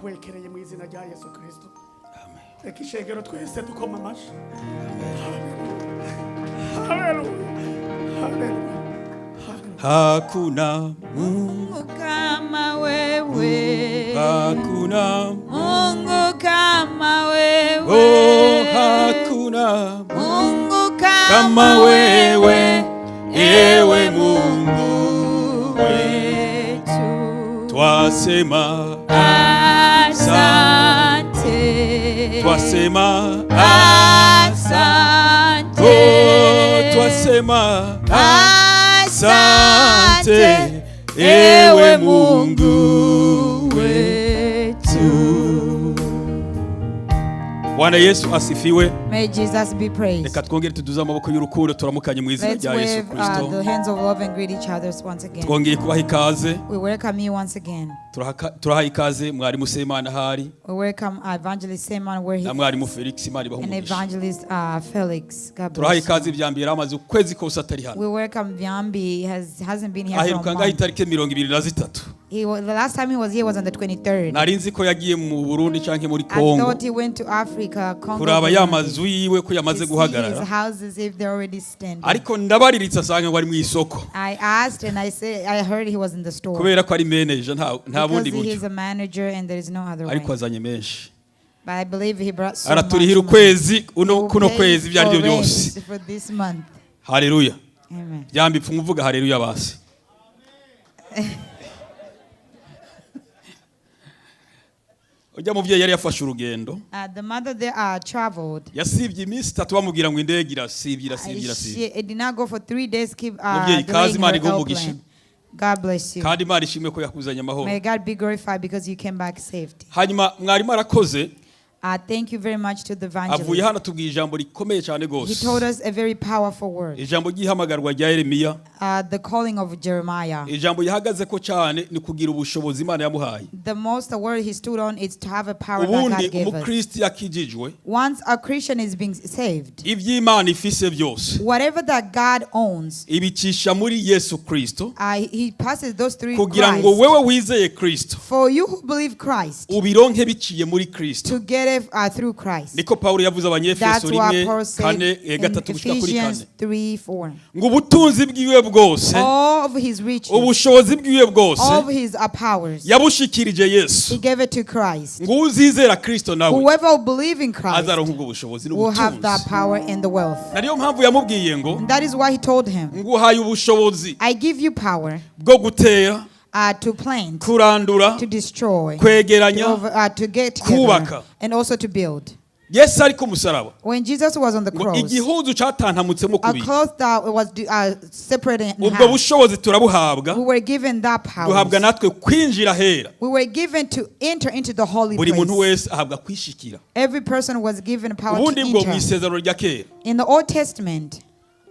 Hwekereye mu izina rya Yesu Kristo. Reka ishengero twese dukoma amashyi. Haleluya, haleluya. Hakuna Mungu Kama wewe. Hakuna Mungu kama wewe. Oh, hakuna Mungu kama kama wewe, ewe Mungu wetu. Twasema Asante. Twasema Asante. Oh, twasema Asante, ewe Mungu wetu. Bwana Yesu asifiwe. May Jesus be praised. Reka twongere tuduze amaboko y'urukundo, turamukanye mu izina Let's rya Yesu wave Kristo. the hands of love and greet each other once again. Twongeye kubaha ikaze. We welcome you once again. Turaha ikaze mwarimu Semana ahari We welcome Evangelist Seman where he na mwarimu Felix, Imana ibahe and umugisha. Evangelist Felix. God Turaha bless you. ikaze Byambi, yari amaze ukwezi kose atari hano. We welcome Vyambi. Hasn't been here for a Aheruka ngaho month. itariki 23. The last time he was here was on the 23rd. Nari nzi ko yagiye mu Burundi canke muri I Kongo thought he went to Africa, Congo, kuraba ya Burundi, mazu yiwe ko to yamaze see his guhagarara, houses if they're already standing. ariko ndabariritse asanga ngo ari mu isoko I asked and I said I heard he was in the store kubera ko ari manager, nta bundi because he is buryo, a manager and there is no other ariko way. azanye menshi. But I believe he brought so much Araturihira money. ukwezi He uno will kuno pay kwezi ibyo aribyo for rent byose. for this month. Haleluya. Amen. Byambi pfa umuvuga haleluya basi. Ujya muvyeyi yari yafashe urugendo. The mother there traveled. Yasibye iminsi 3 bamubwira ngo indege irasibye, irasibye, irasibye. She it did not go for 3 days. Keep Mubyeyi, kazi delaying Imana her iguhe umugisha. airplane. God bless you. Kandi Imana ishimwe ko yakuzanye amahoro. May God be glorified because you came back safety. Hanyuma mwarimu arakoze. Thank you very much to the Avuye evangelist. hano atubwiye ijambo rikomeye cyane He rwose, told us a very powerful word, ijambo ry'ihamagarwa rya Yeremiya. The calling of Jeremiah. Ijambo yahagaze ko cyane ni kugira ubushobozi Imana yamuhaye. The most the word he stood on is to have a power that Ubundi God gave us. umukristo yakijijwe, Once a Christian is being saved, iby'Imana ifise byose whatever that God owns, ibicisha muri Yesu Kristo he passes those through kugira ngo Christ. wewe wizeye Kristo For you who believe Christ, ubironke biciye muri Kristo. to get it through Christ. Niko Pawulo yavuze That's Abanyefeso what 1 Paul said 4 in 3 gushika kuri 4 Ephesians 3 4. ngo ubutunzi bwiwe bwose, All of his riches, ubushobozi bwiwe bwose all of his powers, yabushikirije he Yesu, gave it to Christ. ngo uzizera Kristo nawe Whoever will believe in Christ azaronka ubwo bushobozi will have that n'ubutunzi. power and the wealth. Na niyo mpamvu yamubwiye ngo And that is why he told him, nguhaye ubushobozi I give you power bwo gutera, to plant, kurandura, to destroy, to, kwegeranya, to get together, kubaka. and also to build. Yesu ari ku musaraba, When Jesus was on the ngo cross, igihuzu cyatantamutsemo a kubiri. cloth that was separated in Ubwo half, bushobozi turabuhabwa, we were given that power. duhabwa natwe kwinjira ahera. We were given to enter into the holy Buri muntu place. wese ahabwa kwishikira. Every person was given power to Ubundi bwo mu enter. isezerano rya kera, In the Old Testament,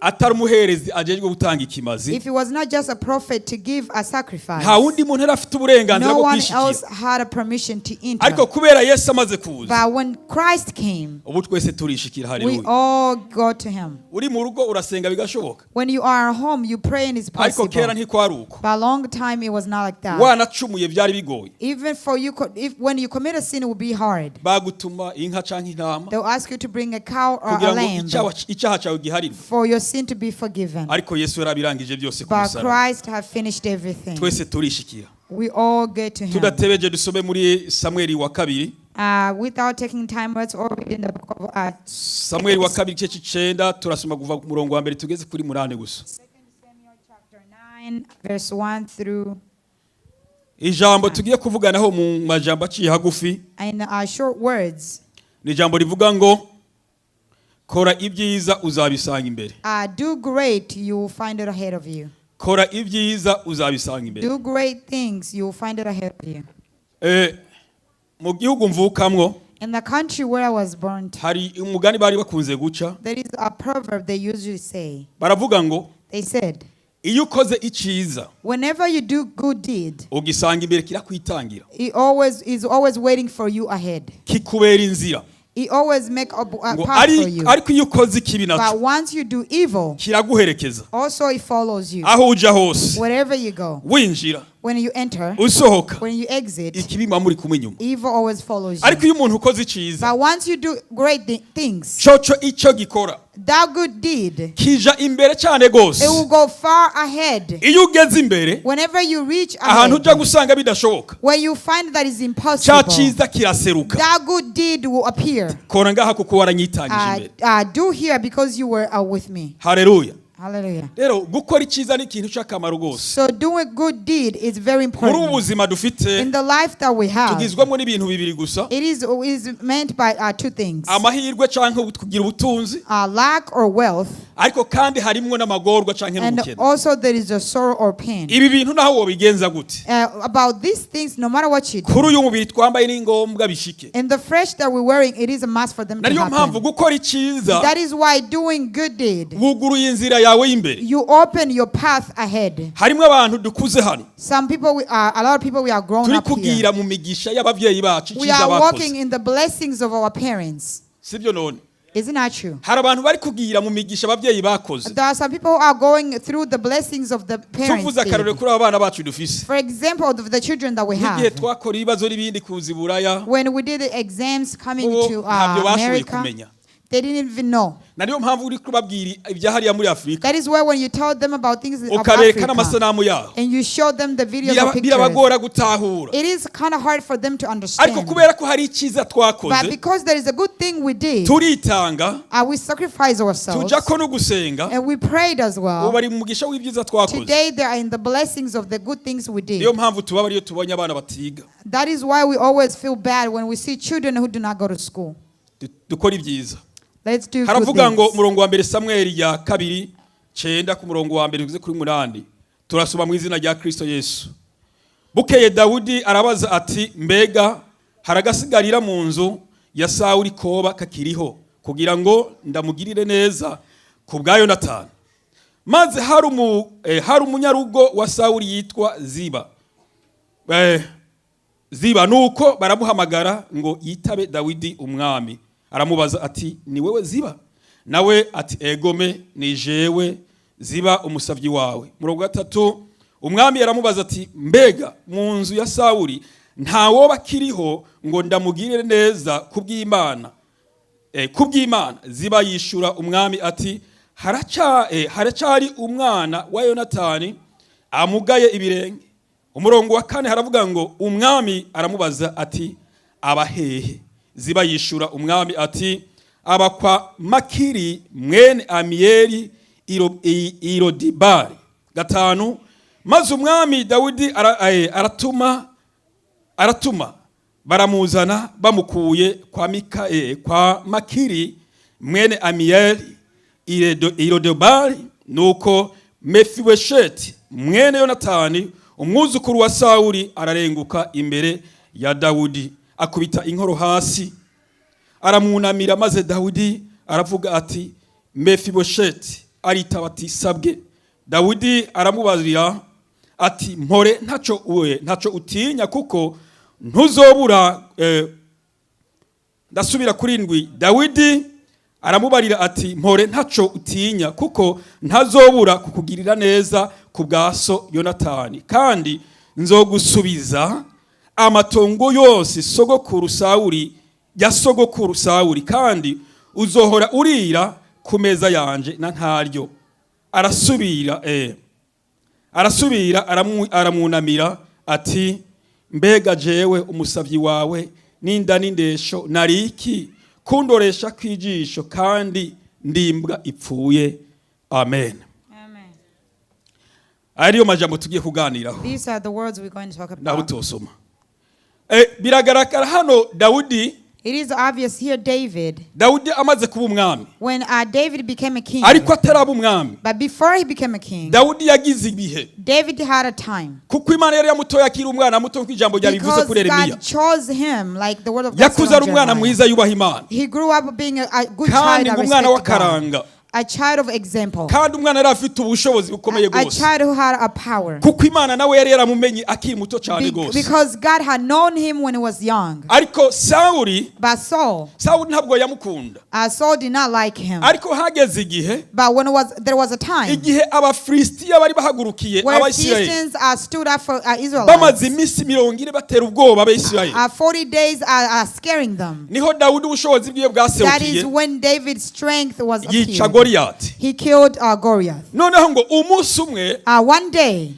atari umuherezi ajejwe gutanga ikimazi, if it was not just a prophet to give a sacrifice, nta wundi muntu yari afite uburenganzira no bwo one kwishikira. else had a permission to enter. Ariko kubera Yesu amaze kuza, But when Christ came, ubu twese turishikira. we Haleluya. all go to him. Uri mu rugo urasenga bigashoboka, When you are at home, you pray and it's ariko kera possible. ntikwari uko. But a long time it was not like that. Wanacumuye byari bigoye. Even for you, if when you commit a sin, it will be hard. Bagutuma inka canke intama They'll ask you to bring a cow or kugira a ngo lamb icyaha cyawe giharirwe. for your sin to be forgiven. Ariko Yesu yarabirangije byose ku But musaraba. Christ have finished everything. Twese turishikira. We all get to him. Tudatebeje dusome muri Samweli wa kabiri. Without taking time, let's all read in the book of Samweli wa kabiri igice c'icenda, turasoma kuva ku murongo wa mbere tugeze kuri munani gusa. 2 Samuel chapter 9, verse 1 through Ijambo tugiye kuvuganaho mu majambo aciye hagufi in short words. ni ijambo rivuga ngo kora ibyiza uzabisanga imbere. Do great, you will find it ahead of you. Kora ibyiza uzabisanga imbere. Do great things, you will find it ahead of you. Mu gihugu mvukamwo In the country where I was born, to, hari umugani bari bakunze guca. there is a proverb they usually say. Baravuga ngo They said, iyo ukoze iciza whenever you do good deed, ugisanga imbere, kirakwitangira, it always is always waiting for you ahead. Kikubera inzira. He always make a Ngo path for you. ariko iyo ukoze ikibi naco But once you do evil, kiraguherekeza also it follows you. aho uja hose. Wherever you go. Winjira, When you enter, usohoka, when you exit, ikibi muba muri kumwe inyuma. Evil always follows Ariko you. iyo umuntu ukoze iciza, But once you do great things, coco icyo gikora that good deed, kija imbere cyane rwose. It will go far ahead. Iyo ugeze imbere, Whenever you reach ahantu ujya ahead, gusanga bidashoboka, where you find that is cya impossible, cyiza kiraseruka. That good deed will appear. Kora ngaha kuko waranyitangije imbere. Do here because you were with me. Haleluya. Hallelujah. Rero gukora icyiza ni ikintu cy'akamaro rwose. So doing good deed is very Muri ubu important. buzima dufite, In the life that we have, tugizwemo n'ibintu bibiri gusa: it is meant by two things: amahirwe cyangwa kugira ubutunzi, lack or wealth, ariko kandi harimwo n'amagorwa cyangwa and n'ubukene. Also there is a sorrow or pain. Ibi bintu naho wobigenza gute, About these things, no matter what you do, kuri uyu mubiri twambaye ni ngombwa bishike. In the flesh that we're wearing, it is a must for them to Nariyo mpamvu happen. gukora icyiza, That is why doing good deed, wuguruye inzira yawe y'imbere. You open your path ahead. Harimo abantu dukuze hano, Some people, a lot of people, we are grown turi up here. kugira mu migisha y'ababyeyi bacu, We icyiza are walking bakoze. In the blessings of our parents. Sibyo none? Isn't that true? Hari abantu bari kugira mu migisha ababyeyi bakoze. There are some people who are going through the blessings of the parents Tuvuze akarorero did. Kuri aba bana bacu dufise, For example, of the children that we nk'igihe have. twakora ibibazo n'ibindi kuza i Buraya, When we did the exams coming bo to ntabyo bashoboye America, kumenya. They didn't even know. Na niyo mpamvu uri kubabwira ibya hariya muri Afurika, That is why when you tell them about things of ukabereka Africa, n'amasanamu yaho, and you show them the videos of pictures, birabagora gutahura. It is kind of hard for them to Ariko understand. kubera ko hari icyiza But twakoze, because there is a good thing we did, turitanga, we sacrifice ourselves, tujya ko no gusenga, and we prayed as ubu well. bari mu mugisha w'ibyiza twakoze. Today they are in the blessings of the good things we did. Niyo mpamvu tubabara iyo tubonye abana batiga. That is why we always feel bad when we see children who do not go to school. Dukora ibyiza. Let's do good Haravuga ngo things. umurongo wa mbere, Samweli ya kabiri 9, ku murongo wa mbere tugeze kuri 8, turasoma mu izina rya Kristo Yesu. Bukeye Dawudi arabaza ati: "Mbega haragasigarira mu nzu ya Sawuli koba kakiriho kugira ngo ndamugirire neza ku bwa Yonatani?" Maze hari umunyarugo wa Sawuli yitwa Ziba. Ziba nuko baramuhamagara ngo yitabe Dawidi. Umwami aramubaza ati: "Ni wewe Ziba?" Nawe ati: "Egome, ni jewe Ziba umusavyi wawe." Murongo gatatu, umwami aramubaza ati: "Mbega mu nzu ya Sawuli ntawoba akiriho ngo ndamugirire neza kubw'Imana?" Kubw'Imana Ziba yishura umwami ati: "Haracari umwana wa Yonatani amugaye ibirenge." Umurongo wa kane haravuga ngo umwami aramubaza ati: "Abahehe?" Ziba yishura umwami ati: "Aba kwa Makiri mwene Amiyeli i Lodebari." Gatanu, maze umwami Dawidi aratuma baramuzana bamukuye kwa Makiri mwene Amiyeli i Lodebari. Nuko Mefibosheti mwene Yonatani, umwuzukuru wa Sawuli, ararenguka imbere ya Dawudi, akubita inkoro hasi, aramwunamira. Maze Dawudi aravuga ati: "Mefibosheti!" Aritaba ati: "Sabwe." Dawudi aramubazira ati: "Mpore, ntaco utinya kuko ntuzobura." Ndasubira kuri ndwi. Dawidi aramubarira ati: "Mpore, ntaco utinya kuko ntazobura kukugirira neza ku bwa so Yonatani, kandi nzogusubiza amatongo yose sogokuru Sawuli ya sogokuru Sawuli, kandi uzohora urira ku meza yanje na ntaryo." Arasubira aramwunamira ati: "Mbega jewe umusavyi wawe n'inda n'indesho nari iki kundoresha kw'ijisho kandi ndimbwa ipfuye?" Amen. Amen. Ariyo majambo tugiye kuganiraho. These are the words we're going to talk Naho about. utosoma, biragaragara hano Dawudi, It is obvious here, David, Dawudi amaze kuba umwami, when David became a king, ariko ataraba umwami, but before he became a king, Dawudi yagize ibihe, David had a time. Kuko Imana yari yamutoye akiri umwana muto, nk'uko ijambo ryabivuze Because kuri Yeremiya. God chose him, like the word of God said Yakuze on ari umwana Jeremiah. mwiza yubaha Imana, He grew up being a good kandi child ngo that umwana respected God. w'akaranga. A child of example. Kandi umwana yari afite ubushobozi bukomeye A rwose, child who had a power. kuko Imana nawe yari yaramumenye akiri muto cyane rwose. Because God had known him when he was young. Ariko Sawuli, But Saul, Sawuli ntabwo yamukunda. Saul did not like him. Ariko hageze igihe, But when it was there was a time igihe Abafilisitiya bari bahagurukiye where Abayisirayeli, Philistines stood up for Israelites. bamaze iminsi 40 batera ubwoba Abayisirayeli, 40 days are scaring them. niho Dawudi ubushobozi bwiwe That bwaserukiye, is when David's strength was yica appeared. Goliyati. He killed Goliath. Noneho ngo umunsi umwe, One day,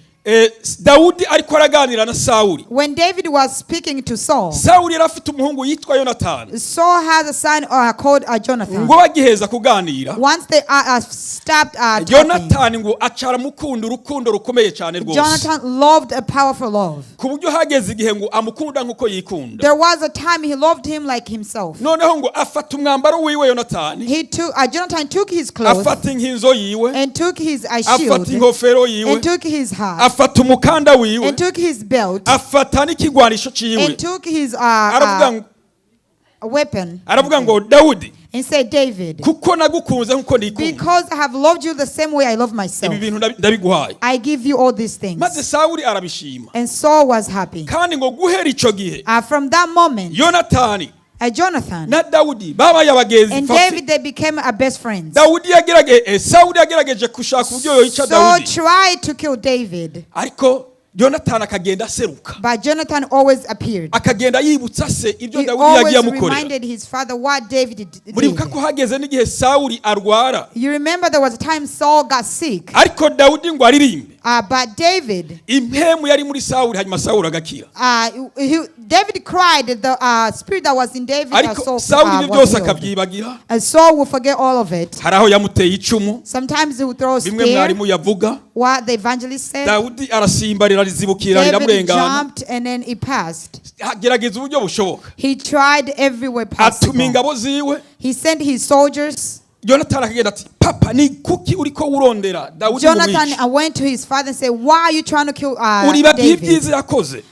Dawudi ariko araganira na Sawuli, when David was speaking to Saul, Sawuli yari afite umuhungu yitwa Yonatani. Saul has a son called Jonathan. Ngo bagiheza kuganira, Once they stopped talking, Yonatani ngo aca aramukunda urukundo rukomeye cyane rwose, Jonathan loved a powerful love. ku buryo hageze igihe ngo amukunda nk'uko yikunda. There was a time he loved him like himself. Noneho ngo afata umwambaro wiwe Yonatani, He took Jonathan took his clothes afata inkinzo yiwe, and took his afata shield inkofero yiwe, and took his hat afata umukanda wiwe, and took his belt afata n'ikigwanisho ciwe, and took his aravuga ngo weapon aravuga ngo, "Dawudi, and said, 'David, kuko nagukunze nkuko nikunda, because I have loved you the same way I love myself, ibi bintu ndabiguhaye." I give you all these things.'" Maze Sawuli arabishima. And Saul was happy. Kandi ngo guhera ico gihe, From that moment, Yonatani Jonathan na Dawudi babaye abagenzi and fasi. David, they became best friends. Dawudi yagerage Sawuli yagerageje gushaka uburyo yoyica Saul Dawudi, tried to kill David, ariko Yonatani akagenda aseruka, but Jonathan always appeared. Akagenda yibutsa se ibyo He Dawudi yagiye always amukorera. reminded his father what David did. Muribuka ko hageze n'igihe Sawuli arwara, You remember there was a time Saul got sick, ariko Dawudi ngo aririmbe, but David, impemu yari muri Sawuli, hanyuma Sawuli agakira. David cried. The spirit that was in David, Ariko Saul, Sawuli ibyo was byose healed. akabyibagira. And Saul will forget all of it. Hari aho yamuteye icumu, Sometimes he will throw a bimwe spear. mwarimu yavuga. What the evangelist said. Dawudi arasimba, rirazibukira, David riramurengana. jumped and then he passed. Gerageza uburyo bushoboka, He tried every way atuma possible. ingabo ziwe. He sent his soldiers. Yonatani akagenda ati, "Papa, ni kuki uriko urondera Dawudi ngo Jonathan umwice? went to his father and said, "Why are you trying to kill Uribagiye David? ibyiza yakoze?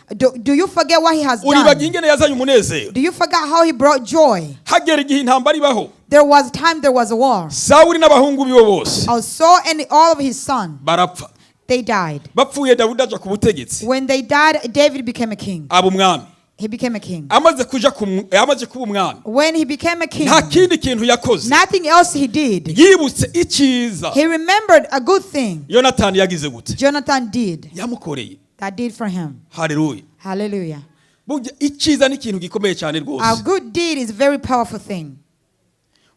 Do you forget what he has Uribagiye done? ingene yazanye umunezero?" Do you forget how he brought joy?" Hagera igihe intambara ibaho, There was a time there was a war. Sawuli n'abahungu biwe bose Saul and all of his son, barapfa. they died. Bapfuye, Dawudi aja ku butegetsi. When they died, David became a king. Aba umwami. He became a king. Amaze kuba umwami, When he became a king, nta kindi kintu yakoze, nothing else he did. Yibutse icyiza He remembered a good thing Yonatani yagize gute? Jonathan did, Yamukoreye. that did for him. Haleluya. Hallelujah. Burya icyiza ni ikintu gikomeye cyane A rwose. good deed is a very powerful thing.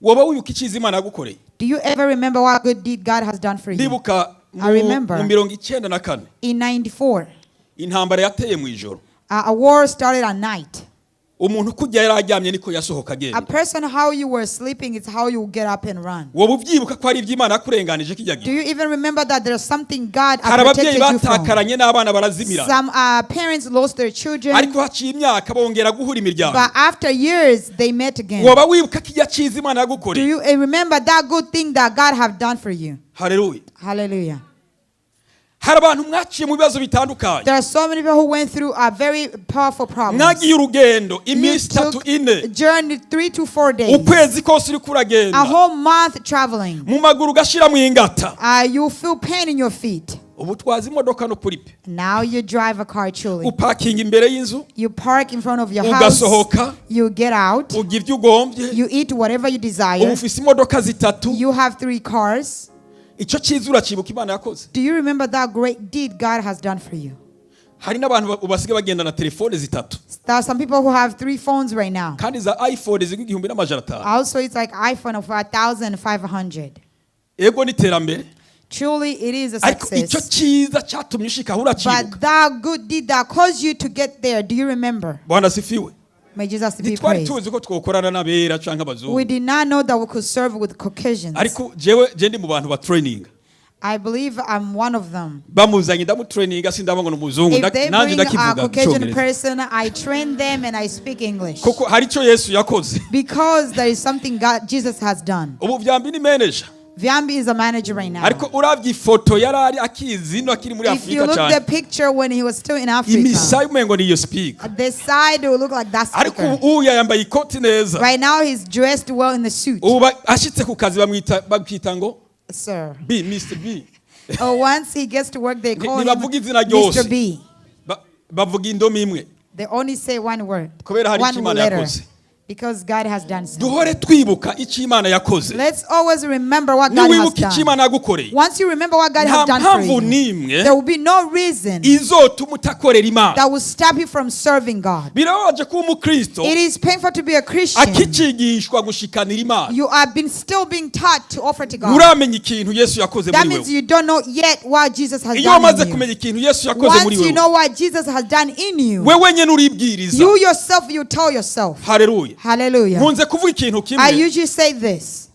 Woba wibuka icyiza Imana yagukoreye? Do you ever remember what good deed God has done for you? Ndibuka I remember. mu 94, In 94, intambara yateye mu ijoro. a war started at night. Umuntu kujya yari aryamye niko yasohoka A agenda. person, how you were sleeping is how you get up and run. Woba ubyibuka ko ari iby'Imana yakurenganije kijya Do gihe? you even remember that there's something God Hari ababyeyi protected you from? batakaranye n'abana barazimirana, Some parents lost their children, ariko haciye imyaka bongera guhura imiryango. but after years they met again. Woba wibuka kijya cyiza Imana Do yagukoreye? you remember that good thing that God have done for you? Haleluya. Hallelujah. Hari abantu mwaciye mu bibazo bitandukanye. There are so many people who went through a very powerful problems. Mwagiye urugendo You iminsi itatu, took ine, journey 3 to 4 days, ukwezi kose uriko a uragenda, whole month traveling. mu maguru ugashira mu ingata. You feel pain in your feet. Ubu twaza imodoka no kuri pe. Now you drive a car truly. Upakinga imbere y'inzu, You park in front of your house. ugasohoka, You get out. urya ibyo ugombye. You eat whatever you Ubu desire. ufise imodoka zitatu. You have three cars. Icyo cyiza uracibuka Imana yakoze? Do you remember that great deed God has done for you? Hari n'abantu basigaye bagenda na telefone zitatu. There are some people who have three phones right now. Kandi za iPhone zigwa 1500. Also, it's like iPhone of 1,500. Ego, n'iterambere. Truly, it is a Ariko icyo success. cyiza cyatumye ushika aho uracibuka? But that good deed that caused you to get there, do you remember? Bwana asifiwe. May Jesus be Ntitwari praised. tuzi ko twokorana n'abera cyangwa abazungu. We did not know that we could serve with Caucasians. Ariko jewe je ndi mu bantu ba training. I believe I'm one of them. Bamuzanye ndamutraininga, sindaba ngo ni umuzungu. If they Nanjye bring a ndakivuga Caucasian icyongereza, person, I train them and I speak English. kuko hari icyo Yesu yakoze. Because there is something God, Jesus has done. Ubu Vyambi ni manager. Vyambi is a manager right now. Ariko uravye ifoto yari ari akizi ino akiri muri If you Afurika look cyane, the picture when he was still in Africa, imisaya umengo ni iyo speaker. The side will look like that Ariko speaker. ubu uya yambaye ikoti neza. Right now he's dressed well in the suit, Ubu ashitse ku kazi bamwita bakita ngo sir. B, Mr B. Oh, once he gets to work, they call him Ntibavuga izina ryose. Mr. B. Bavuga indomo imwe. They only say one word, Kubera hari one icyo Imana letter, yakoze. because God has done something. Duhore twibuka icyo Imana yakoze. Let's always remember what God has Niwibuka icyo done. Imana yagukoreye, Once you remember what God nta has done for mpamvu you, n'imwe there will be no reason izotuma utakorera Imana. That will stop you from serving God. Birababaje kuba umukristo It is painful to be a Christian. akicigishwa gushikanira Imana. You are been still being taught to offer to God. Nturamenya ikintu Yesu yakoze That muri means wewe. you don't know yet what Jesus has Iyo done wamaze in you. kumenya ikintu Yesu yakoze Once muri you wewe, know what Jesus has done in you, wewe nyene uribwiriza. You yourself, you tell yourself. Haleluya. Hallelujah. Nkunze kuvuga ikintu I kimwe. usually say this.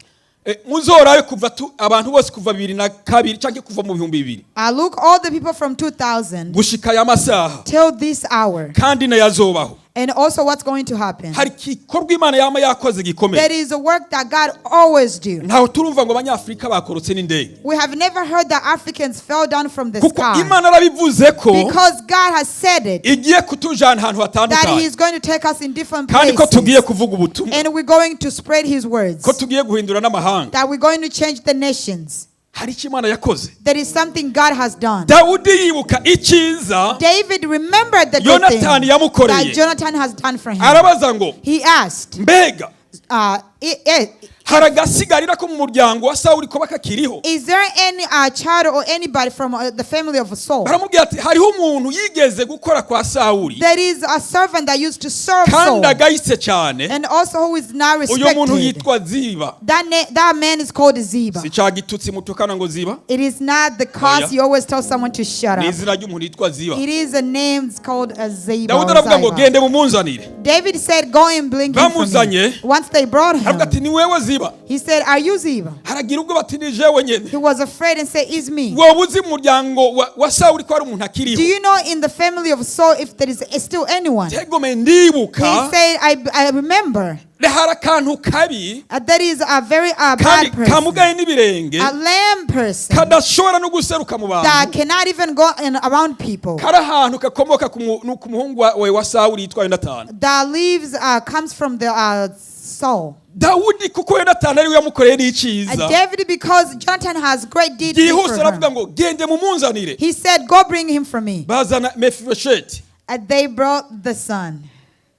Muzorabe kuva abantu bose kuva 2002 cyangwa kuva mu 2000 I look all the people from 2000 gushika aya masaha till this hour, kandi nayazobaho. And also what's going to happen. Hari igikorwa Imana yama yakoze gikomeye. There is a work that God always do. Ntaho turumva ngo abanyafurika bakorotse n'indege. We have never heard that Africans fell down from the Kuko sky. Imana arabivuze ko Because God has said it igiye kutujana ahantu that He hatandukanye is going to take us in different kandi ko tugiye places. Kuvuga ubutumwa, And we're going to spread His words. Ko tugiye guhindura n'amahanga. That we're going to change the nations. Hari icyo Imana yakoze. There is something God has done. Dawudi yibuka icyiza David remembered the good thing Yonatani yamukoreye. That Jonathan has done for him. Arabaza ngo He asked, mbega hari agasigarira ko mu muryango wa Sawuli koba kakiriho? "Is there any child or anybody from the family of Saul?" Baramubwira ati hariho umuntu yigeze gukora kwa Sawuli There is a servant that used to serve Saul kandi agayitse cyane. And also who is now Uyu muntu respected. Yitwa Ziba. That man is called Ziba. Si cya gitutsi mutukana ngo Ziba. It is not the cause Oya. you always tell someone to shut Ni up. izina ry'umuntu yitwa Ziba. It is a name called a Ziba Dawudi or aravuga ngo Ziba. gende mumunzanire. David said, "Go and bring him for me." Bamuzanye. Once they brought Aravuga ati him, ni wewe Ziba? He said, "Are you Ziba?" Haragira ubwo bati ni jewe nyene. He was afraid and said, "It's me." Wowe uzi mu muryango wa Sawuli ko hari umuntu Do akiriho? you know in the family of Saul if there is still anyone? Tegome ndibuka. He said, I remember Hari akantu kabi there is a very kandi bad person, kamugaye n'ibirenge a lame person kadashobora no guseruka mu bantu that cannot even go in around people, kari ahantu kakomoka ku mu- no ku muhungu wawe wa Sawuli yitwa Yonatani. That lives, comes from the Saul. Dawudi kuko Yonatani ariwe yamukoreye n'icyiza David, because Jonathan has great deeds for byihuse aravuga him, ngo gende mumunzanire. He said, "Go bring him for me." Bazana Mefibosheti. They brought the son.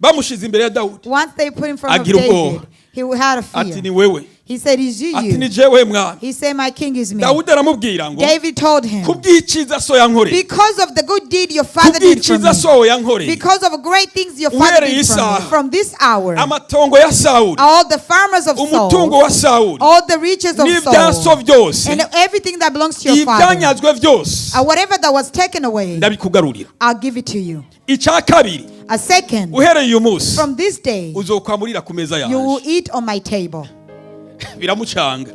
Bamushize imbere ya Dawudi, Once they put him in front of agira David, ubwoba. He had a Ati fear. ni wewe? He said, "Is you?" Ati ni jewe mwami. He said, "My king is me." Dawudi aramubwira ngo David told him, kubw'icyiza so yankoreye, "Because of the good deed your father did for kubw'icyiza me, so yankoreye, because of great things your father uhereye did for me, isaha, from this hour, amatongo ya Sawuli, all the farmers of umutungo Saul, wa Sawuli all the riches of n'ibya so Saul, byose, and everything that belongs to your father, ibyanyazwe byose, whatever that was taken away, ndabikugarurira. I'll give it to you." Icya kabiri, A second, uhereye uyu munsi from this day, uzokwamurira ku meza you will yanjye. Eat on my table. Biramucanga.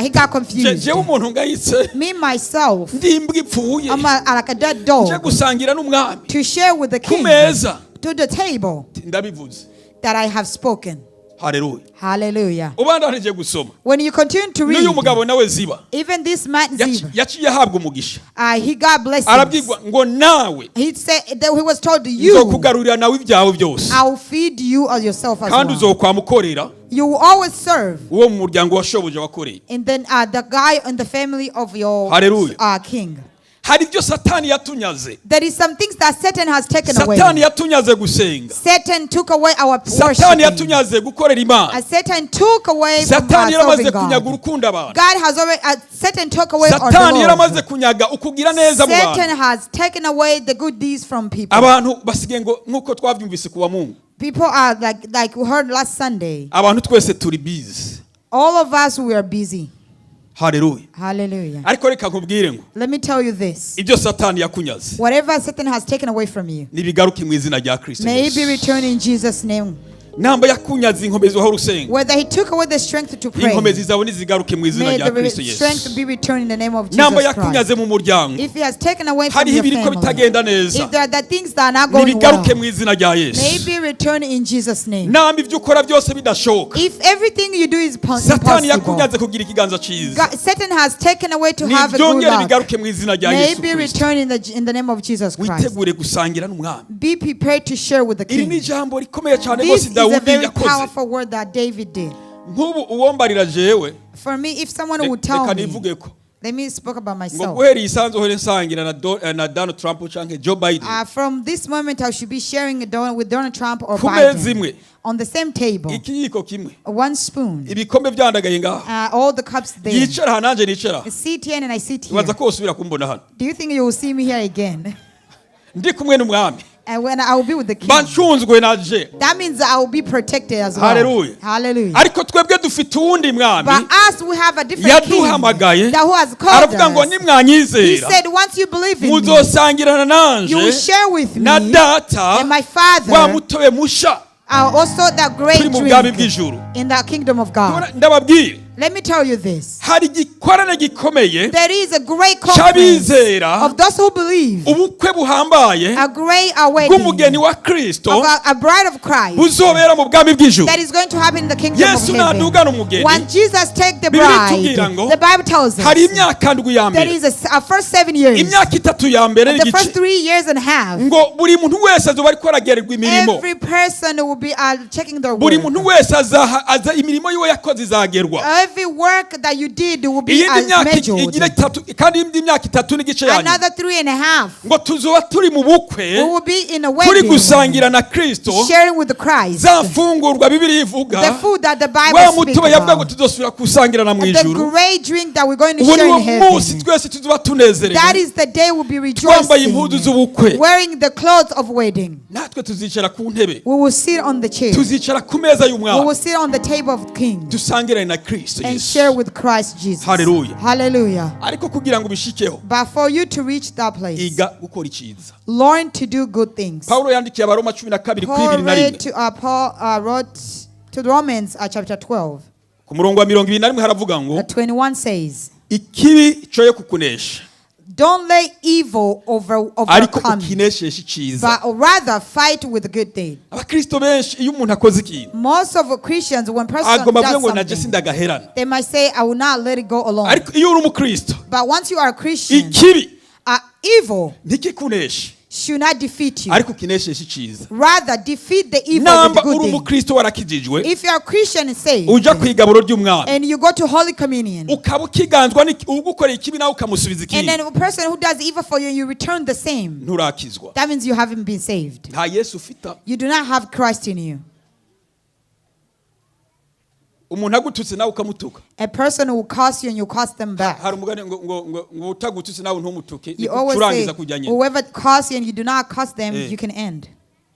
He got confused. Jewe umuntu ngayitse, Me, myself, ndi imbwa ipfuye, I'm like a dead nje dog gusangira n'umwami to share with the ku king meza? To the table Ndabivuze. That I have spoken. Haleluya. Hallelujah. Ubandanije gusoma, When you continue to read, n'uyu mugabo nawe Ziba even this man Ziba, yaciye ahabwa umugisha. He got blessings. Arabwirwa ngo nawe He said that he was told, "You, nzokugarurira nawe ibyawe byose I will feed you as yourself as kandi well. uzokwamukorera You will always serve." uwo mu muryango wa shobuja wakoreye. And then the guy in the family of your Hallelujah. King. Hari ibyo Satani yatunyaze. There is some things that Satan has taken away. Satani yatunyaze gusenga. Satan took away our Satani worshiping. Yatunyaze gukorera Imana. Satan took away from Satani our yaramaze serving kunyaga God. urukundo abantu. God has already, Satan took away our Satani yaramaze love. Kunyaga ukugira neza mu bantu. Satan has taken away the good deeds from people. Abantu basigaye ngo nk'uko twabyumvise ku wa Mungu, People are like we heard last Sunday. Abantu twese turi busy. All of us, we are busy. Haleluya. Hallelujah. Ariko reka nkubwire ngo Let me tell you this. Ibyo Satani yakunyaze Whatever Satan has taken away from you nibigaruke mu izina rya Kristo may it be Yesu. returned in Jesus' name. Namba yakunyaze inkomezi wahora usenga, Whether he took away the strength to pray, inkomezi zawe nizigaruke mu izina may rya the Kristo Yesu. strength be returned in the name of Namba Jesus Christ. yakunyaze mu muryango, If he has taken away from hariho your ibiriko family, bitagenda neza, if there are the things that are not going nibigaruke well, mu izina rya may Yesu. be returned in Jesus' name. Namba ibyo ukora byose bidashoboka, If everything you do is Satani impossible, yakunyaze kugira ikiganza cyiza, Satan has taken away to have a good nibyongere luck. bigaruke mu izina rya May Yesu be Kristo. returned in the name of Jesus Christ. Witegure gusangira n'umwami. Be prepared to share with the Iri ni king. ijambo rikomeye cyane This rwose is a Dawudi very yakoze. powerful word that David did. Nk'ubu uwombarira jewe, For me, if someone would tell reka me, nivuge ko let me speak about ngo myself. guhera iyi sanzu uhore nsangira na Donald Trump canke Joe Biden From this moment, I should be sharing with Donald Trump or ku meza Biden imwe, on the same table, ikiyiko kimwe, one spoon, ibikombe byandagaye ngaha, all the cups there. yicara aha nanjye nicara aha. Sit here and I sit here. Ibaza ko wosubira kumbona hano Do you think you will see me here again? Ndi kumwe n'umwami, And when I will be with the king, mba ncunzwe na je. that means I will be protected as well. Hallelujah. Hallelujah. Ariko twebwe dufite uwundi mwami But us, we have a different king yaduhamagaye, that who has called aravuga ngo us. He nimwanyizera, said, once you believe in me, muzosangirana you will nanje share with me na Data and my wa Father mutobe musha also that great turi mu bwami drink bw'ijuru. in the kingdom of God. Ndababwire, Let me tell you this. Hari igikorane gikomeye There is a great conference cy'abizera, of those who believe, ubukwe buhambaye a great wedding bw'umugeni wa Kristo of a bride of Christ buzobera mu bwami bw'ijuru. that is going to happen in the kingdom of Yesu heaven. nadugana umugeni, When Jesus take the Bibiliya bride, itubwira ngo the Bible tells us hari imyaka ndwi ya there mbere, is a first 7 years, imyaka 3 ya mbere the first n'igice, 3 years and a half. Ngo buri muntu wese azoba ariko aragererwa imirimo. Every person will be checking their Buri work. Muntu wese azaha aza imirimo yiwe yakoze izagerwa. Every work that you did will be Iyindi myaka measured. igira itatu kandi indi myaka 3 n'igice ya nyuma, Another 3.5. ngo tuzoba turi mu bukwe, We will be in a turi wedding, gusangira na Kristo sharing with the Christ. za mfungurwa Bibiliya ivuga, The food that the Bible wa speaks mutobe yavuga ngo about. tuzosubira gusangira na mu The ijuru. great drink that we're going to Uwo share ni wo in munsi heaven. twese tuzoba tunezerewe, That is the day we'll be twambaye impuzu rejoicing, z'ubukwe. wearing the clothes of wedding. Natwe tuzicara ku ntebe, We will sit on the chair. tuzicara ku meza We y'umwami, will sit on the table of king dusangirane na Kristo and Yesu. share with Christ Jesus. Hallelujah. Hallelujah. Ariko kugira ngo ubishikeho, But for you to reach that place, iga gukora icyiza. Learn to do good things. Pawulo yandikiye Abaroma 12 kuri Paul, 21, read to, Paul wrote to the Romans chapter 12. Ku murongo wa 21 haravuga ngo, 21 says, ikibi coye kukunesha, "Don't let evil ariko overcome you, ukinesheshe icyiza. but rather fight with the good thing." Abakristo benshi iyo umuntu akoze ikintu, Most of Christians, when person agomba avuge does ngo naje something, sindagaherana. they might say, "I will not let it go alone." Ariko iyo uri umukristo, But once you are a Christian, ikibi evil ntikikuneshe, should not defeat you. Ariko ukinesheshe icyiza. Rather, defeat the evil with Namba the good uri thing. umukristo warakijijwe, If you are a Christian and saved, uja ku igaburo ry'umwami, and you go to Holy Communion, ukaba ukiganzwa n'iki- ugukoreye ikibi nawe ukamusubiza and ikindi, then a person who does evil for you, you return the same, nturakizwa. that means you haven't been saved. Nta Yesu ufita. You do not have Christ in you. Umuntu agututse nawe ukamutuka, A person will curse you and you curse them back. Hari umugani ngo ngo ngo ngo utagututse nawe ntumutuke, You always say, curangiza kujya nyine, whoever curse you and you do not curse them, Eh. you can end.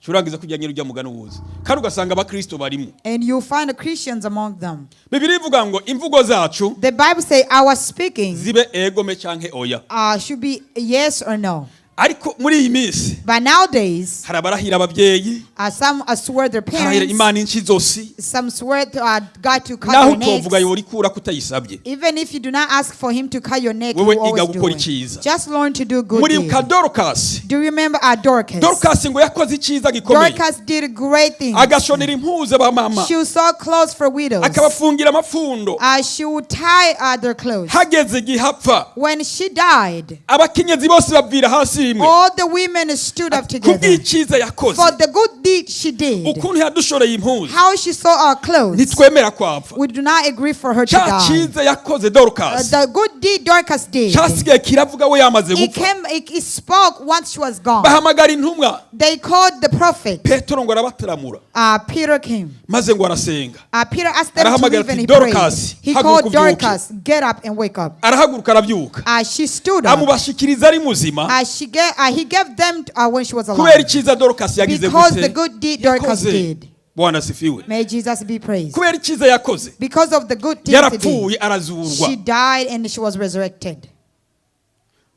Curangiza kujya nyine ujya mugani wuzi kandi ugasanga abakristo barimo. And you'll find the Christians among them. Bibiliya ivuga ngo imvugo zacu The Bible says our speaking zibe egome canke oya. Should be yes or no. Ariko muri iyi minsi, But nowadays, hari abarahira ababyeyi, some swear their harahira parents, Imana inshi some swear to God to cut naho their necks. utovuga yorikura kutayisabye. Even if you do not ask for him to cut your neck, he Wewe will iga always do gukora it. icyiza. Just learn to do good Muribuka deed. Dorukasi? Do you remember our Dorcas? Dorukasi ngo yakoze icyiza gikomeye, Dorcas did great things. agashonera impuzu abamama, She sew clothes for widows. Akabafungira amafundo. She would tie their clothes. Hageze igihe apfa, When she died, abakenyezi bose bavira hasi rimwe all the women stood up together kubw'icyiza yakoze, for the good deed she did. Ukuntu yadushoreye impuzu, How she saw our clothes. Ntitwemera kwapfa. We do not agree for her to Cya die. cyiza yakoze Dorukasi The good deed Dorcas did, cyasigaye kiravuga we yamaze it gupfa. came, it spoke once she was gone. Bahamagara intumwa. They called the prophet. Petero ngo arabataramura, Peter came. Maze ngo arasenga. Peter asked them to Arahamagara leave and ati, he prayed. "Dorcas, He haguruka called ubyuke." Dorcas, "Get up and wake up." Arahaguruka arabyuka. She stood up. Amubashikiriza ari muzima. He gave them when she was Kubera alive. icyiza Dorukasi yagize Because gute? the good deed Dorcas Yakoze. did. Bwana asifiwe. May Jesus be praised. Kubera icyiza yakoze, Because of the good deed she did, yarapfuye arazurwa. she died and she was resurrected.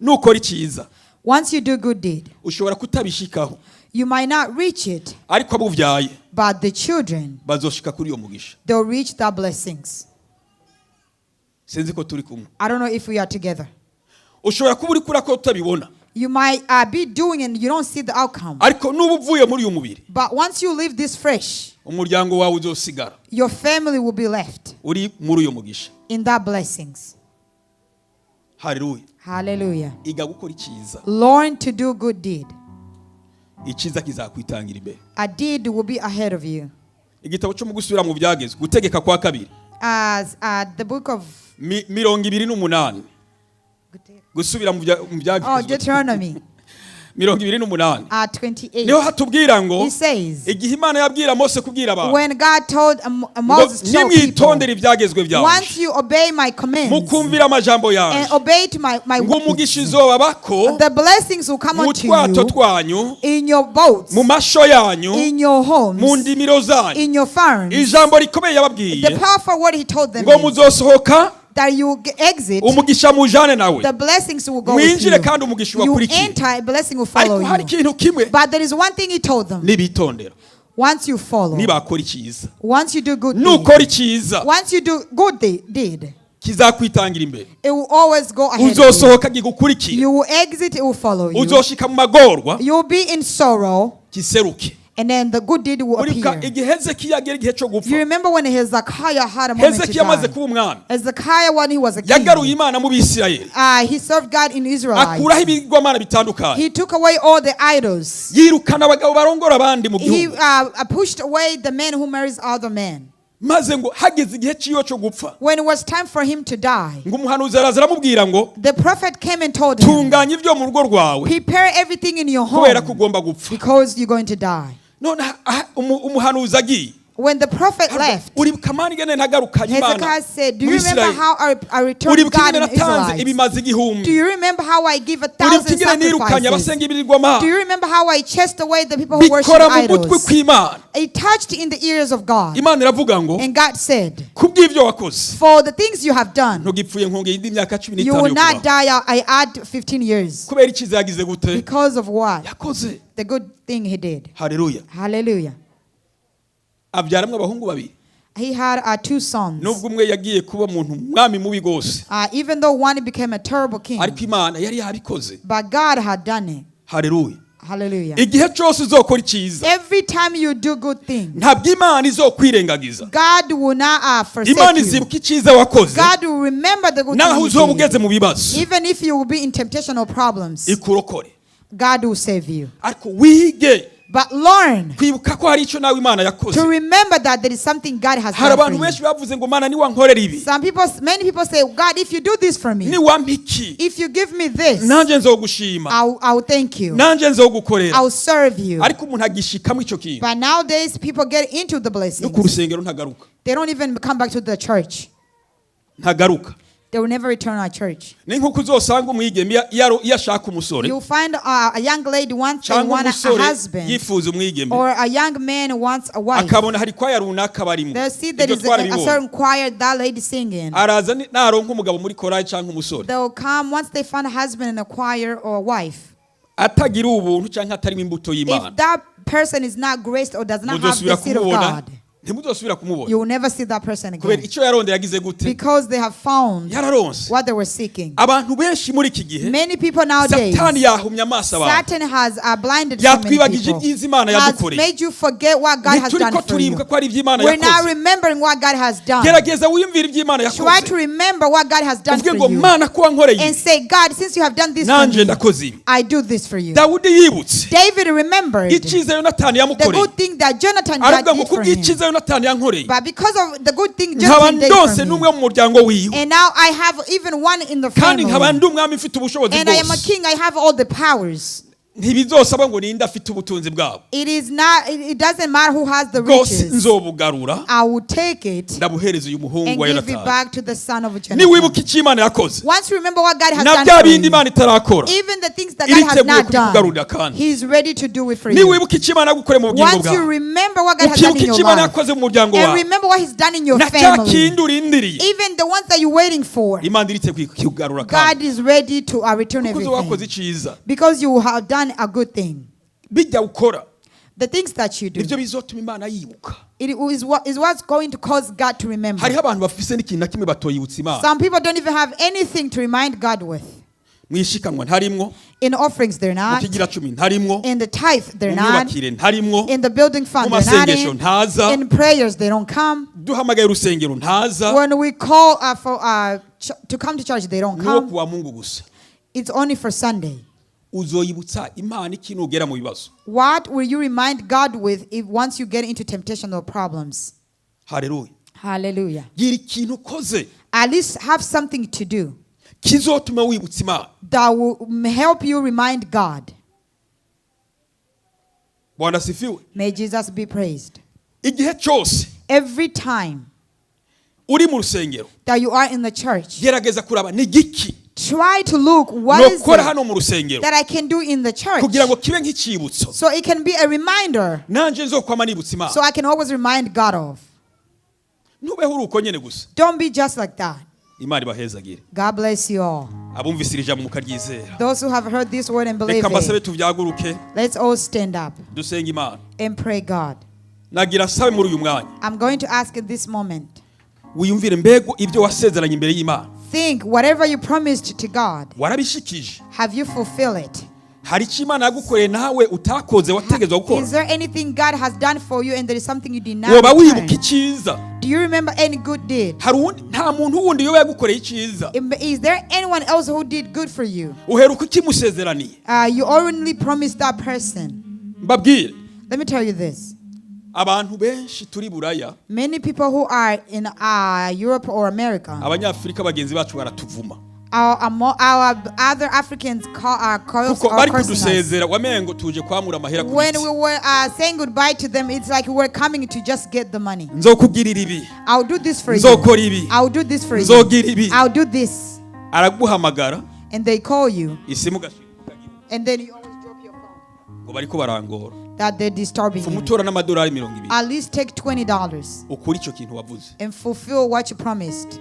Nukora icyiza, Once you do good deed, ushobora kutabishikaho, You might not reach it, Ariko abo uvyaye but the children, bazoshika kuri iyo mugisha. They'll reach the blessings. Sinzi ko turi kumwe. I don't know if we are together. Ushobora kuba uri kurakora utabibona. You might be doing and you don't see the outcome. Ariko nuba uvuye muri uyu mubiri, But once you leave this fresh, umuryango wawe uzosigara your family will be left uri muri uyo mugisha. In that blessings. Haleluya. Hallelujah. Iga gukora icyiza. Learn to do good deed. Icyiza kizakwitangira imbere. A deed will be ahead of you. Igitabo cyo mu gusubira mu byagezwe, gutegeka kwa kabiri, As the book of 28, gusubira mu oh, byagezwe Deuteronomy 28, 28. niho hatubwira ngo He says, igihe Imana yabwira Mose kubwira abantu when God told ngo Moses to tell people, nimwitondere ibyagezwe byanjye, once you obey my commands mukumvira amajambo and yanjye, obey to my ngo words, umugisha izobabako the blessings will come mu unto twato you twanyu, in your boats, mu masho yanyu, in your mu homes, ndimiro zanyu. in your farms. Ijambo rikomeye yababwiye The powerful word he told them ngo is muzosohoka, that you exit, umugisha mujane nawe, the blessings will go with mwinjire you. kandi umugisha You ubakurikire. enter, a blessing will follow Ariko hari you. ikintu kimwe: But there is one thing he told them. nibitondera, Once you follow, nibakora icyiza, once you do good deed, nukora icyiza, once you do good deed, kizakwitangira imbere. It will always go ahead of you. Uzosohoka gigukurikire. You will exit, it will follow you. Uzoshika mu magorwa, You will be in sorrow, kiseruke. And then the good deed will Uribuka appear. igihe Hezekiya agera igihe cyo You gupfa? remember when Hezekiah had a moment to Hezekiya amaze die? kuba umwami, Hezekiah, when he was a yagaruye king, Imana mu Bisirayeli, he served God in Israel. akuraho ibigwamana bitandukanye, He took away all the idols. yirukana abagabo barongora abandi mu He gihugu. Pushed away the man who marries other men. Maze ngo hageze igihe cyiwe cyo gupfa, When it was time for him to die, ngo umuhanuzi araza aramubwira ngo the prophet came and told him, tunganya ibyo mu rugo rwawe, prepare everything in your kubera ko home ugomba gupfa. Because you're going to die. None umuhanuzi agiye, When the prophet left, uribuka mani ingene nagarukanye Imana Hezekiah said, "Do you mu remember Isirayeli? how I returned Uribuka God ingene in natanze Israel? ibimazi 1000? Do you remember how I give a Uribuka thousand ingene nirukanye sacrifices? abasenga ibigirwamana?" Do you remember how I chased away the people who worship Bikora mu gutwi idols?" kw'Imana. It touched in the ears of God. Imana iravuga ngo And God said, kubw'ibyo wakoze, "For the things you have done, ntugipfuye, nkongeye indi myaka cumi you n'itanu will yo not kubaho. die. I add 15 years." Kubera icyiza yagize gute? Because of what? Yakoze. The good thing he did. Haleluya. Hallelujah. Abyaramwo abahungu babiri. He had two sons. Nubwo umwe yagiye kuba umuntu umwami mubi rwose, Even though one became a terrible king, ariko Imana yari yabikoze. But God had done it. Haleluya. Hallelujah. Igihe cyose uzokora icyiza, Every time you do good thing, ntabwo Imana izokwirengagiza. God will not forsake Imana you. izibuka icyiza wakoze, God will remember the good naho thing uzoba you ugeze did. mu bibazo, Even if you will be in temptation or problems, ikurokore. God will save you. Ariko wige But learn kwibuka ko hari icyo nawe Imana yakoze. To remember that there is something God has Hari done abantu for you. benshi bavuze ngo Mana, niwankorera ibi, Some people, many people say, "God, if you do this for me, niwampa iki, if you give me this, nanjye nzogushima, I'll thank you. nanjye nzogukorera." I'll serve you." Ariko umuntu agishikamo icyo kintu, But nowadays, people get into the no ku blessings. rusengero ntagaruka. They don't even come back to the church. Ntagaruka. They will never return our church. Ni nk'uko uzosanga umwigeme iyo ashaka umusore, You'll find a young lady wants they cyangwa want a umusore husband, yifuza umwigeme, or a young man wants a wife. akabona hari kwaya runaka barimo. They'll see there Ibyo is a twarabibonye. Certain choir that lady singing. Araza naronka umugabo muri korali cyangwa umusore, They'll come once they find a husband in a choir or a wife. Atagira ubuntu cyangwa atarimo imbuto y'Imana, If that person is not graced or does not have muzosubira the seed of kumubona? God, Ntimuzosubira kumubona. You will never see that person Kubera again. icyo yarondeye yagize gute? Because they have found Yararonse. what they were seeking. Abantu benshi muri iki gihe, Many people nowadays, Satani yahumye amaso abantu. Satan has blinded so many Yatwibagije people. ibyiza Imana Has yadukoreye. made you forget what God has Ntituriko done for you. turibuka ko ari iby'Imana We're not yakoze. remembering what God has done. Gerageza wiyumvire iby'Imana Try yakoze, to remember what God has done uvuge for ngo you. Mana, ko wankoreye And ibi, say, "God, since you have done this for nanjye me, ndakoze ibi." I do this for you." Dawudi yibutse David remembered icyiza Yonatani the yamukoreye, good thing that Jonathan God aravuga ngo did for him. kubw'icyiza Yonatani yankoreye, But because of the good thing nkaba Jonathan did ndose for n'umwe me, mu muryango wiwe, and now I have even one in the kandi nkaba family, ndi umwami mfite ubushobozi and I am a bwose, king, I have all the powers. Ntibizosaba ngo ninde afite ubutunzi bwabo. It is not. It doesn't matter who has the Bwose riches. nzobugarura, I will take it ndabuhereza uyu muhungu and wa give it Yonatani. back to the son of Jonathan. Niwibuka icyo Imana yakoze, Once you remember what God has na done bya for bindi you, Imana itarakora, even the things that God has iriteguye not kubikugarurira done, kandi. He's ready to do it for you. Niwibuka icyo Imana yagukoreye mu bugingo Once you bwawe, remember what God has done ukibuka in your icyo Imana life, yakoze mu muryango and wawe, remember what He's done in your na cya family, kindi urindiriye, even the ones that you're waiting for, Imana iriteguye kukigarura God kandi, is ready to return kuko uzo wakoze everything. icyiza. Because you have done a good thing. Bijya ukora The things that you do, nibyo bizotuma Imana yibuka. It is what's going to cause God to remember. Hariho abantu bafise n'ikintu na kimwe batoyibutsa Imana. Some people don't even have anything to remind God with. Mwishikanwa ntarimwo. In offerings, they're Mu not. kigira cumi ntarimwo. In the tithe, they're Mu not. myubakire ntarimwo. In the building fund, Mu they're not. masengesho In. ntaza. In prayers, they don't come. Duhamagaye urusengero ntaza. When we call for to come to church, they don't Nuwo come. kuwa Mungu gusa. It's only for Sunday. Uzoyibutsa Imana iki nugera mu bibazo? What will you remind God with if once you get into temptation or problems? Haleluya. Hallelujah. Gira ikintu ukoze At least have something to do kizotuma wibutsa Imana. That will help you remind God. Bwana asifiwe. May Jesus be praised. Igihe cyose Every time uri mu rusengero, that you are in the church, gerageza kuraba ni giki try to look what is nokora it hano mu rusengero that I can do in the church kugira ngo kibe nk'icyibutso so it can be a reminder, nanje nzokwama nibutsa Imana. so I can always remind God of. Ntubeho uri uko nyene gusa. Don't be just like that. Imana ibahezagire. God bless you all. Abumvise iri jambo mukaryizera, Those who have heard this word and believe reka mbasabe it, tuvyaguruke let's all stand up dusenge Imana. And pray God. Nagira sabe muri uyu mwanya I'm going to ask in this moment. wiyumvire mbego ibyo wasezeranye imbere y'Imana, Think whatever you promised to God, warabishikije? Have you fulfilled it? Hari icyo Imana yagukoreye nawe utakoze wategezwa Is gukora? there anything God has done for you and there is something you did not Woba wibuka return? icyiza? Do you remember any good deed? Hari uwundi nta muntu wundi yoba yagukoreye icyiza? Is there anyone else who did good for you? Uheruka ukimusezeraniye? You only promised that person. Mbabwire, Let me tell you this. abantu benshi turi buraya, Many people who are in Europe or America, abanyafurika bagenzi bacu baratuvuma our other Africans call, curse, kuko or bari cursing us. kudusezera wamengo tuje kwamura amahera ku When biti. we were saying goodbye to them, it's like we were coming to just get the money. Nzokugirira ibi, I'll do this for you. nzokora ibi, I'll do this for you. nzogira ibi. I'll do this. Araguhamagara And they call you, isimu ugashyira and then you always drop your phone. ngo bariko barangora. That they're disturbing you. Umutora n'amadolari 20. At least take $20 Ukuri icyo kintu wavuze. And fulfill what you promised.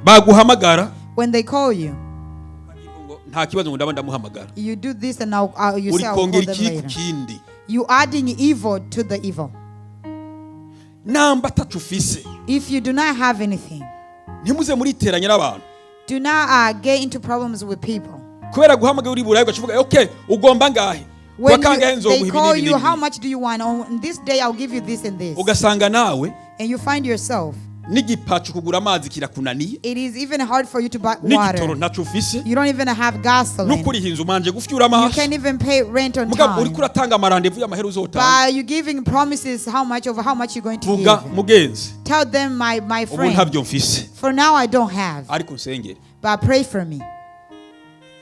Baguhamagara When they call you, ngo nta kibazo ngo ndaba ndamuhamagara. You do this and you Uri say, I'll call kongera them ikibi ku later. kindi. You adding evil to the evil. Namba atacu ufise, If you do not have anything, ntimuze muriteranya n'abantu do not get into problems with people. Kubera guhamagara uri burayi ugaca uvuga okay ugomba ngahe, When wakangahe, they nzoguha ibi call n'ibi you, how n'ibi. much do you want? On this day, I'll give you this and this. Ugasanga nawe And you find yourself, n'igipacu kugura amazi kirakunaniye, it is even hard for you to buy n'igitoro water. ntaco ufise, You don't even have gasoline. n'ukuriha inzu manje gufyura You amaso. can't even pay rent on Mugabo uriko time. uratanga amarandevu y'amahera uzotanga. But you're giving promises how much over how much you're going to Vuga give. mugenzi, Tell them, my ubu friend, ntabyo mfise, for now I don't have, ariko nsengere. But pray for me.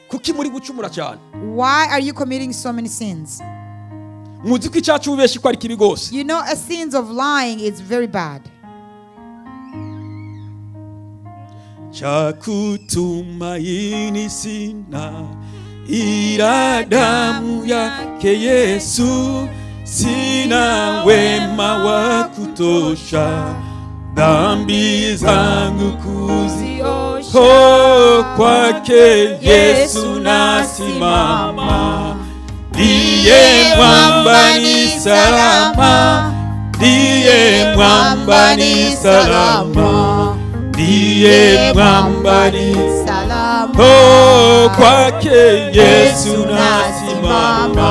Kuki muri gucumura cyane? Why are you committing so many sins? Muzi ko icyacu ubeshi ko ari kibi rwose. You know, a sins of lying is very bad. Cha kutumaini sina ila damu yake Yesu, sina wema wa kutosha dhambi zangu kuziosha. Oh, kwake Yesu nasimama, ndiye mwamba ni salama, ndiye mwamba ni salama, ndiye mwamba ni Salama. Oh, kwake Yesu nasimama,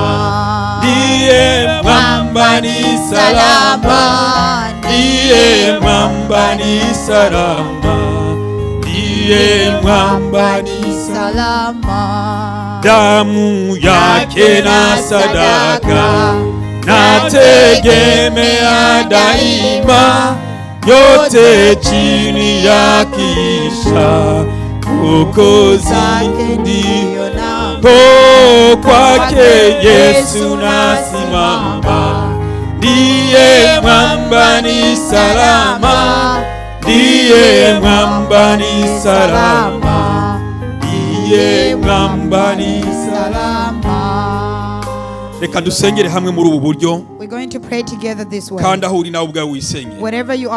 ndiye mwamba ni salama, ndiye mwamba ni salama, ndiye mwamba ni Salama. Damu yake na sadaka nategemea daima, yote chini ya kisha Mwokozi Zake ndiyo ndiyo namba. Oh, kwake Yesu nasimama, ndiye mwamba ni salama, ndiye mwamba ni salama, ndiye mwamba ni salama. Salama. Reka dusengere hamwe muri ubu buryo. We're going to pray together this way. Kandi aho uri nawe ubwawe wisengere. Wherever you